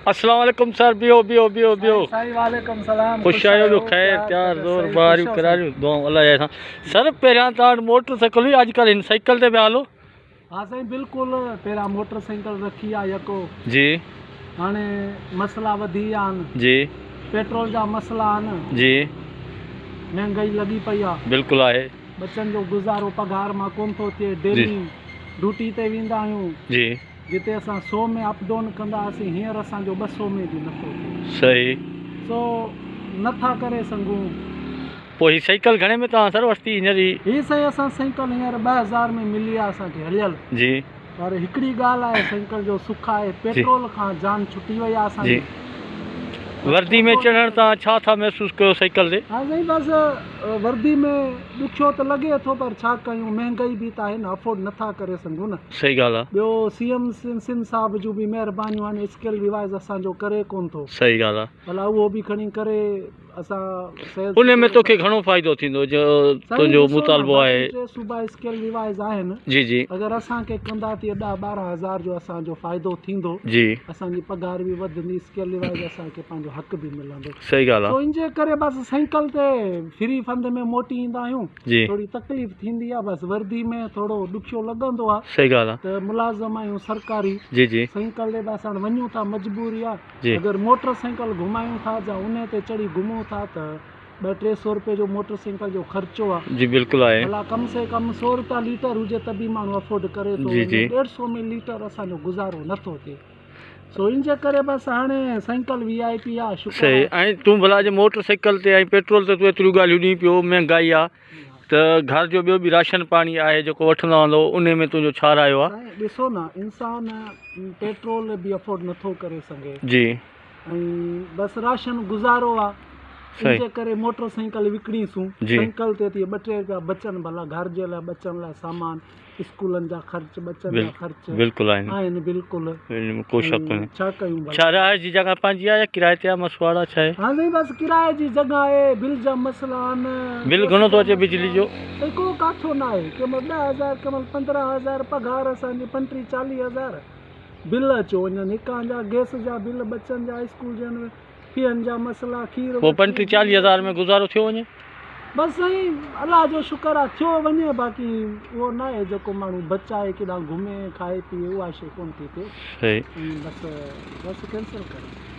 السلام عليڪم سر بيهو بيهو بيهو بيهو. سائين وعليڪم سلام خوش آهيو ٻيو خير پيار زور بهاريون قراريون دعائون الله جي سان سر پهريان توهان وٽ موٽر سائيڪل هئي اڄ ڪلهه هن سائيڪل تي پيا هلو. ها سائين بلڪل پهريان موٽر سائيڪل رکي آ يڪو. جي. هاڻي مسئلا وڌي ويا آهن. جي. پيٽرول جا مسئلا آهن. جي. مهنگائي لڳي پئي آ. بلڪل آهي. ٻچن جو گذارو پگهار مان ڪون ٿو ٿئي ڊيلي ڊيوٽي تي ويندا آهيون. جي. جتي اسان سو ۾ اپ ڊون ڪندا هئاسين هينئر اسان جو 200 ۾ به نٿو ٿئي. صحيح. سو نٿا ڪري سگهون. پوء هي سائيڪل گهڻي ۾ توهان سر ورتي هينئر هي؟ هي سائين اسان سائيڪل هينئر 2000 ۾ ملي آ اسان کي هليل. جي. پر هڪڙي ڳالهه آهي سائيڪل جو سک آهي پيٽرول کان جان ڇٽي وئي آ اسان جي. جي. وردي ۾ چڙهڻ تان ڇا ٿا محسوس ڪيو سائيڪل تي؟ ها سائين بس وردي ۾ ڏکيو ته لڳي ٿو پر ڇا ڪيون مهنگائي به ته آهي نه افورڊ نٿا ڪري سگهون نه. صحيح ڳالهه آ. ٻيو سي ايم سنڌ صاحب جون به مهربانيون آهن اسڪيل ريوائز اسان جو ڪري ڪون ٿو. صحيح ڳالهه آ. ڀلا اهو به کڻي ڪري اسان سيد ان ۾ توکي گهڻو فائدو ٿيندو جو تنهنجو مطالبو آهي. ٽي صوبا اسڪيل ريوائز آهن. جي جي. اگر اسان کي ڪندا ته 10 12 هزار جو اسان جو فائدو ٿيندو. جي. اسان جي پگهار به وڌندي اسڪيل ريوائز اسان کي پنهنجو حق به ملندو. صحيح ڳالهه آ. سو ان جي ڪري بس سائيڪل تي فري فند ۾ موٽي ايندا آهيون. جي. ٿوري تڪليف ٿيندي آ بس وردي ۾ ٿورو ڏکيو لڳندو آ. صحيح ڳالهه آ. ته ملازم آهيون سرڪاري. جي جي. سائيڪل تي بس هاڻ وڃون ٿا مجبوري آ. جي. اگر موٽر سائيڪل گهمايون ٿا جا انهي تي چڙهي گهمون ٿا ته ٻه ٽي سو روپيه جو موٽر سائيڪل جو خرچو آ. جي بلڪل آهي. ڀلا ڪم سي ڪم سو روپيا ليٽر هجي ته به ماڻهو افورڊ ڪري ٿو جي وڃي جي. ڏيڍ سو ۾ ليٽر اسان جو گذارو نه ٿو ٿئي سو ان جي ڪري بس هاڻي سائيڪل وي آء پي آ شڪر صحيح آ. ۽ تون ڀلا جي موٽر سائيڪل تي ۽ پيٽرول تي تون ايتريون ڳالهيون ڏين پيو مهنگائي آ ته گهر جو ٻيو به راشن پاڻي آهي جيڪو وٺندا هوندؤ انهي ۾ تنهنجو ڇا رايو آ؟ سائين ڏسو نه انسان پيٽرول به افورڊ نٿو ڪري سگهي جي. ۽ بس راشن گذارو آ ان جي ڪري موٽر سائيڪل وڪڻي سون سائيڪل تي ٿي ٻه ٽي روپيا بچن ڀلا گهر جي لاء ٻچن لاء سامان اسڪولن جا خرچ ٻچن جا خرچ بلڪل آهن آهن بلڪل ڪو شڪ ڪونهي. ڇا ڪيون ڀلا. ڇا رهائش جي جڳهه پنهنجي آهي يا ڪرائي تي آهي مسواڙ آهي ڇا آهي؟ ها سائين بس ڪرائي جي جڳهه آهي بل جا مسئلا آهن. بل گهڻو ٿو اچي بجلي جو؟ سائين ڪو ڪاٿو نه آهي ڪنهن مهل 10,000 ڪنهن مهل 15,000 پگهار اسان جي 35 40 هزار بل اچيو وڃن هڪان جا گئس جا بل ٻچن جا اسڪول جن فيهن جا مسئلا کير پوء 35 40 هزار ۾ گذارو ٿيو وڃي؟ بس سائين الله جو شڪر آ ٿيو وڃي باقي اهو ناهي جيڪو ماڻهو بچائي ڪيڏانهن گهمي کائي پيئي اها شي ڪونه ٿي ٿئي. صحيح. بس بس ڪينسل ڪريو.